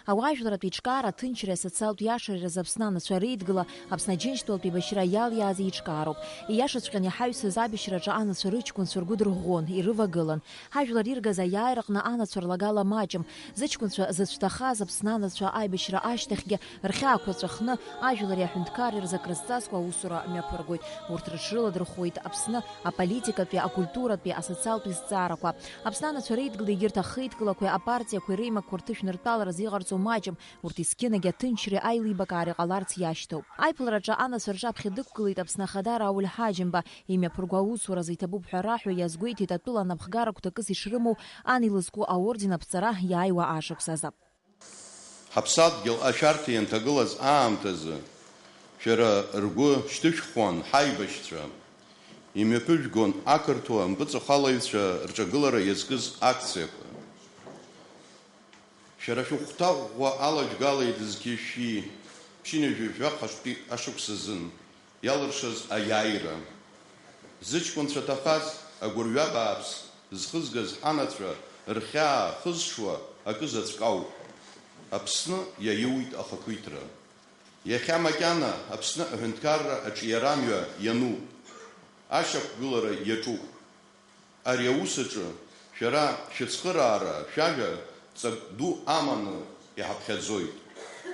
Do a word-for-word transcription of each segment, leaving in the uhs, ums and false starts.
Ауаажәларратә еиҿкаара аҭынчреи асоциалтә иашареи рзы Аԥсны анацәа реидгыла Аԥсны Аџьынџьтәылатә еибашьра иалиааз еиҿкаароуп. Ииашаҵәҟьаны иҳаҩсыз абашьраҿы анацәа рыҷкәынцәа ргәы дырӷәӷәон, ирывагылан. Ҳажәлар иргаз аиааираҟны анацәа рлагала маҷым. Зыҷкәынцәа зыцәҭахаз Аԥсны анацәа аибашьра ашьҭахьгьы рхьаақәа ҵәахны, ажәлари аҳәынҭқарреи рзы акрызҵазкуа аусура мҩаԥыргоит. Урҭ рыҽрыладырхәуеит Аԥсны аполитикатәи, акультуратәи, асоциалтәи зҵаарақәа. Аԥсны анацәа реидгыла егьырҭ ахеидкылақәеи апартиақәеи реимакқәа рҭышәныртәаларазы иҟарҵо маҷым, урҭ есқьынагьы аҭынчреи аилибакаареи ҟаларц иашьҭоуп. Аиԥылараҿы анацәа рҿаԥхьа дықәгылеит Аԥсны Ахада Рауль Ҳаџьымба, имҩаԥырго аусуразы иҭабуп ҳәа раҳәо иазгәеиҭеит атәыла анапхгара гәҭакыс ишрымоу ан илызку аорден аԥҵара иааиуа ашықәс азы. Ҳаԥсадгьыл ашәарҭа ианҭагылаз аамҭазы, шәара ргәы шьҭышәхуан ҳаибашьцәа, имҩаԥыжәгон ақырҭуа мпыҵахалаҩцәа рҿагылара иазкыз акциақәа. Шәара шәыхәҭа ӷәӷәа алажәгала идызқьышәи ԥшьынҩажәи жәаха шәтәи ашықәс азын иалыршаз аиааира. Зыҷкәынцәа ҭахаз агәырҩа бааԥс зхызгаз ҳанацәа рхьаа хызшуа акы заҵәык ауп. Аԥсны иаиуит ахақәиҭра. Иахьа макьана Аԥсны аҳәынҭқарра аҿиарамҩа иануп, ашьақәгылара иаҿуп. Ари аус аҿы шәара шәыцхыраара, шәажәа ҵак ду аманы иҳаԥхьаӡоит.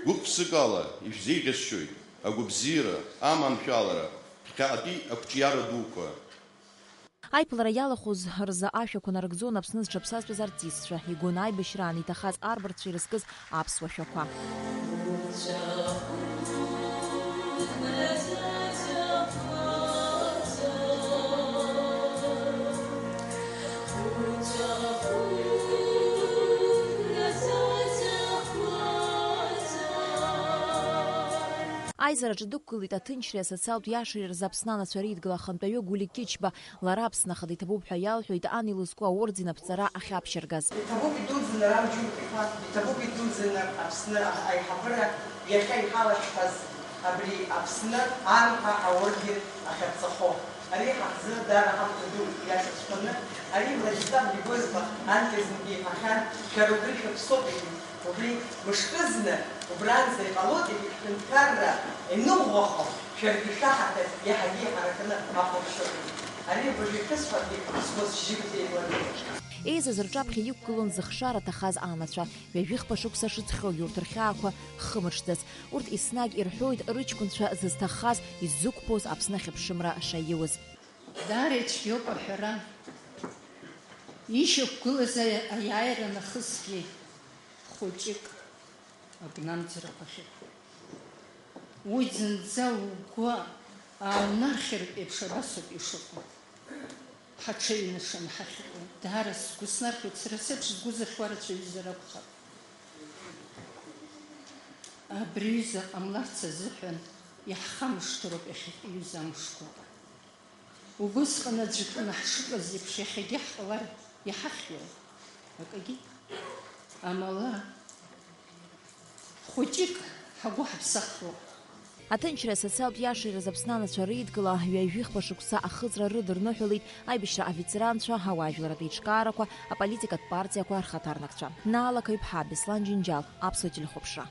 Гәык-ԥсыкала ишәзеиӷьасшьоит агәабзиара, аманшәалара, ԥхьаҟатәи ақәҿиара дуқәа. Аиԥылара иалахәыз рзы ашәақәа нарыгӡон Аԥсны зҽаԥсазтәыз артистцәа, игон аибашьраан иҭахаз арбарҭцәа ирызкыз аԥсуа шәақәа. Аизараҿы дықәгылеит аҭынчреи асоциалтә иашареи рзы Аԥсны анацәа реидгыла ахантәаҩы Гулик Кьычба. Лара Аԥсны Ахада иҭабуп ҳәа иалҳәоит ан илызку аорден аԥҵара ахьаԥшьыргаз. Иҭабуп идуӡӡаны, Рам Џьумка-иԥа, иҭабуп идуӡӡаны Аԥсны аиҳабыра иахьа иҳалашәҳәаз абри Аԥсны арԥа аорден ахьаԥҵахо. Ари ҳахьӡы даара ҳамҭа ду иашаҵәҟьаны, ари Владислав Григорьева анкьа зынгьы иҳәахьан, шәара убри шәаԥсоуп, иҳәеит. Убри мышкызны, убранӡа иҟалоит, иҳәеит, шәҳәынҭқарра иныӷәӷәахо, шәаргьы шәаҳаҭыр иаҳагьы иҳаракны ахәаԥшыроуп. Ари абыржәы шәысҳәаргьы сгәы сжьып еиланы. Еизаз рҿаԥхьа иқәгылон зыхшара ҭахаз анацәа, ҩажәихԥа шықәса шыҵхьоугьы урҭ рхьаақәа хымыҽӡац. Урҭ еснагь ирҳәоит рыҷкәынцәа зызҭаххаз, иззықәԥоз Аԥсны ахьыԥшымра шаиуз. Даара ицәгьоуп аҳәара. Ишьақәгылаз аиааира нахысгьы хәыҷык агәнамӡарақәа ахьыҟоу. Уи зынӡа угәы ааунархьыртә еиԥш абасоуп ишыҟоу. Ҳаҽеиҩнашаны ҳахьыҟоу. Даара сгәы снархьуеит, сара сеиԥш згәы зыхьуа рацәаҩызар акәхап. Абри аҩыза ҟамларц азыҳәан иаҳхамышҭроуп иахьатәи аҩыза амшқәа. Убысҟан аӡәы ҳшыҟаз еиԥш иахьагьы ҳҟалар иҳахьуеи? Акагьы. Амала, хәыҷык ҳагәы ҳаԥсахроуп. Аҭынчреи асоциалтә иашареи рзы Аԥсны анацәа реидгыла ҩажәихԥа шықәса ахыҵра рыдырныҳәалеит аибашьра аветеранцәа, ауаажәларратә еиҿкаарақәа, аполитикатә партиақәа рхаҭарнакцәа. Наала Қаҩԥҳа, Беслан Џьынџьал, Аԥсуа телехәаԥшра.